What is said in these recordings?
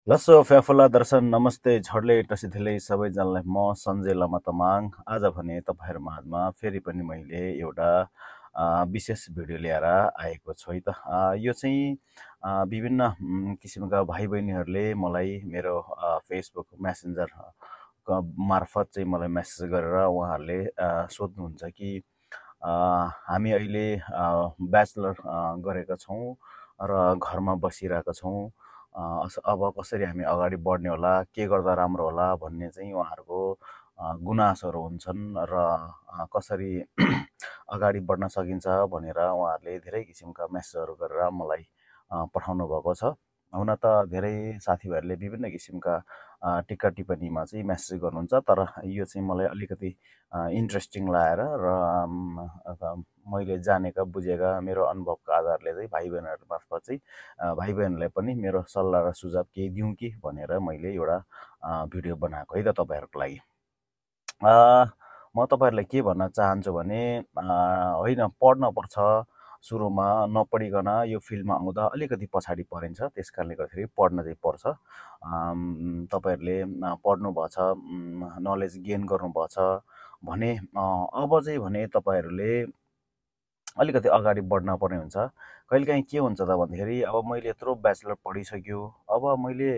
लसो फ्याफुला दर्शन नमस्ते झड्ले टसिथिलै सबैजनालाई म सञ्जय लामा तमाङ आज भने तपाईँहरू माझमा फेरि पनि मैले एउटा विशेष भिडियो लिएर आएको छु है त। यो चाहिँ विभिन्न किसिमका भाइ बहिनीहरूले मलाई मेरो फेसबुक मेसेन्जर मार्फत चाहिँ मलाई मेसेज गरेर उहाँहरूले सोध्नुहुन्छ कि हामी अहिले ब्याचलर गरेका छौँ र घरमा बसिरहेका छौँ। अब कसरी हामी अगाडि बढ्ने होला, के गर्दा राम्रो होला भन्ने चाहिँ उहाँहरूको गुनासोहरू हुन्छन् र कसरी अगाडि बढ्न सकिन्छ भनेर उहाँहरूले धेरै किसिमका मेसेजहरू गरेर मलाई पठाउनु भएको छ। हुन त धेरै साथीभाइहरूले विभिन्न किसिमका टिक्का टिप्पणीमा चाहिँ मेसेज गर्नुहुन्छ, तर यो चाहिँ मलाई अलिकति इन्ट्रेस्टिङ लागेर र मैले जानेका बुझेका मेरो अनुभवको आधारले चाहिँ भाइ बहिनीहरू मार्फत चाहिँ भाइ बहिनीहरूलाई पनि मेरो सल्लाह र सुझाव केही दिउँ कि भनेर मैले एउटा भिडियो बनाएको है त तपाईँहरूको लागि। म तपाईँहरूलाई के भन्न चाहन्छु भने होइन, पढ्नुपर्छ। सुरुमा नपढिकन यो फिल्डमा आउँदा अलिकति पछाडि परिन्छ, त्यस कारणले गर्दाखेरि पढ्न चाहिँ पर्छ। तपाईँहरूले पढ्नुभएछ, नलेज गेन गर्नुभएछ भने अब चाहिँ भने तपाईँहरूले अलिकति अगाडि बढ्न पर्ने हुन्छ। कहिलेकाहीँ के हुन्छ त भन्दाखेरि अब मैले यत्रो ब्याचलर पढिसक्यो, अब मैले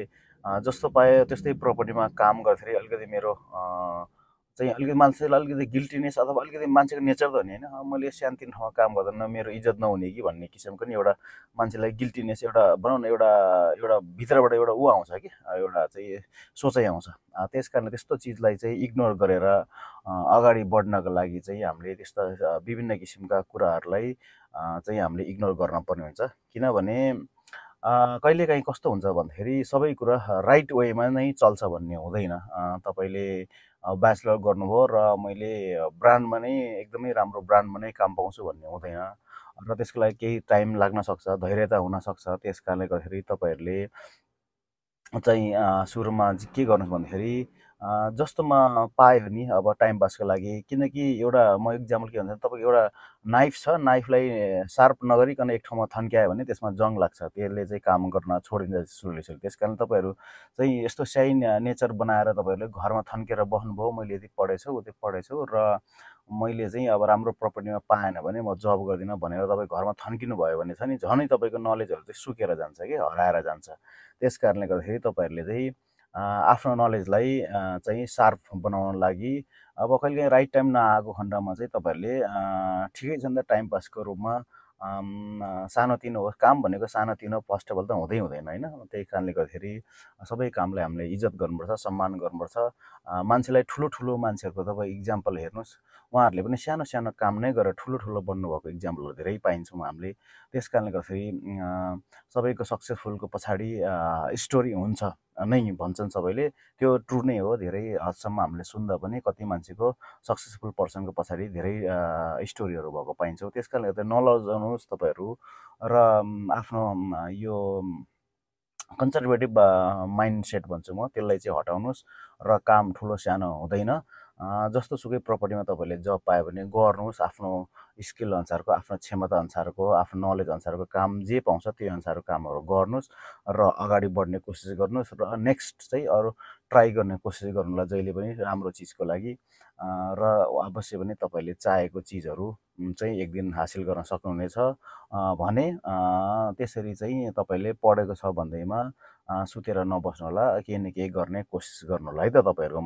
जस्तो पाएँ त्यस्तै प्रपर्टीमा काम गर्दाखेरि अलिकति मेरो चाहिँ अलिकति मान्छेलाई अलिकति गिल्टीनेस अथवा अलिकति मान्छेको नेचर त हो नि होइन, मैले सानोतिनो ठाउँमा काम गर्दा मेरो इज्जत नहुने कि भन्ने किसिमको नि एउटा मान्छेलाई गिल्टीनेस एउटा भनौँ न एउटा एउटा भित्रबाट एउटा ऊ आउँछ कि एउटा चाहिँ सोचाइ आउँछ। त्यस कारणले त्यस्तो चिजलाई चाहिँ इग्नोर गरेर अगाडि बढ्नको लागि चाहिँ हामीले त्यस्ता विभिन्न किसिमका कुराहरूलाई चाहिँ हामीले इग्नोर गर्न पर्ने हुन्छ। किनभने कहिलेकाहीँ कस्तो हुन्छ भन्दाखेरि सबै कुरा राइट वेमा नै चल्छ भन्ने हुँदैन। तपाईँले ब्याचलर गर्नुभयो र मैले ब्रान्डमा नै एकदमै राम्रो ब्रान्डमा नै काम पाउँछु भन्ने हुँदैन र त्यसको लागि केही टाइम लाग्न सक्छ, धैर्यता हुनसक्छ। त्यस कारणले गर्दाखेरि तपाईँहरूले चाहिँ सुरुमा के गर्नुहोस् भन्दाखेरि जस्तोमा पायो नि अब टाइम पासको लागि, किनकि एउटा म इक्जाम्पल के भन्छ, तपाईँको एउटा नाइफ छ, नाइफलाई सार्प नगरिकन एक ठाउँमा थन्क्यायो भने त्यसमा जङ लाग्छ, त्यसले चाहिँ काम गर्न छोडिन्छ सुरुले सुरु। त्यस कारण तपाईँहरू चाहिँ यस्तो स्याही नेचर बनाएर तपाईँहरूले घरमा थन्केर बस्नुभयो, मैले यति पढेछु उति पढेछु र मैले चाहिँ अब राम्रो प्रपर्टीमा पाएन भने म जब गर्दिनँ भनेर तपाईँ घरमा थन्किनु भयो भने छ नि, झनै तपाईँको नलेजहरू चाहिँ सुकेर जान्छ कि हराएर जान्छ। त्यस कारणले गर्दाखेरि तपाईँहरूले चाहिँ आफ्नो नलेजलाई चाहिँ सार्प बनाउन लागि अब कहिलेकाहीँ राइट टाइम नआएको खण्डमा चाहिँ तपाईँहरूले ठिकै छ नि त, टाइम पासको रूपमा सानोतिनो होस्, काम भनेको सानोतिनो फर्स्ट अफ अल त हुँदै हुँदैन होइन। त्यही कारणले गर्दाखेरि सबै कामलाई हामीले इज्जत गर्नुपर्छ, सम्मान गर्नुपर्छ। मान्छेलाई ठुलो ठुलो मान्छेहरूको तपाईँ इक्जाम्पल हेर्नुहोस्, उहाँहरूले पनि सानो सानो काम नै गरेर ठुलो ठुलो बन्नुभएको इक्जाम्पलहरू धेरै पाइन्छौँ हामीले। त्यस कारणले गर्दाखेरि सबैको सक्सेसफुलको पछाडि स्टोरी हुन्छ नै भन्छन् सबैले, त्यो ट्रु नै हो। धेरै हदसम्म हामीले सुन्दा पनि कति मान्छेको सक्सेसफुल पर्सनको पछाडि धेरै स्टोरीहरू भएको पाइन्छौँ। त्यस कारणले गर्दा नलजाउनुहोस् तपाईँहरू र आफ्नो यो कन्जर्भेटिभ माइन्ड सेट भन्छु म, त्यसलाई चाहिँ हटाउनुहोस् र काम ठुलो सानो हुँदैन। जस्तो सुकै प्रपर्टीमा तपाईँले जब पायो भने गर्नुहोस्, आफ्नो स्किल अनुसारको, आफ्नो क्षमता अनुसारको, आफ्नो नलेज अनुसारको काम जे पाउँछ त्यही अनुसारको कामहरू गर्नुहोस् र अगाडि बढ्ने कोसिस गर्नुहोस् र नेक्स्ट चाहिँ अरू ट्राई गर्ने कोसिस गर्नुहोला जहिले पनि राम्रो चिजको लागि। र अवश्य पनि तपाईँले चाहेको चिजहरू चाहिँ एक दिन हासिल गर्न सक्नुहुनेछ भने त्यसरी चाहिँ तपाईँले पढेको छ भन्दैमा सुतेर नबस्नु होला, केही न केही गर्ने कोसिस गर्नु होला है त तपाईँहरूको।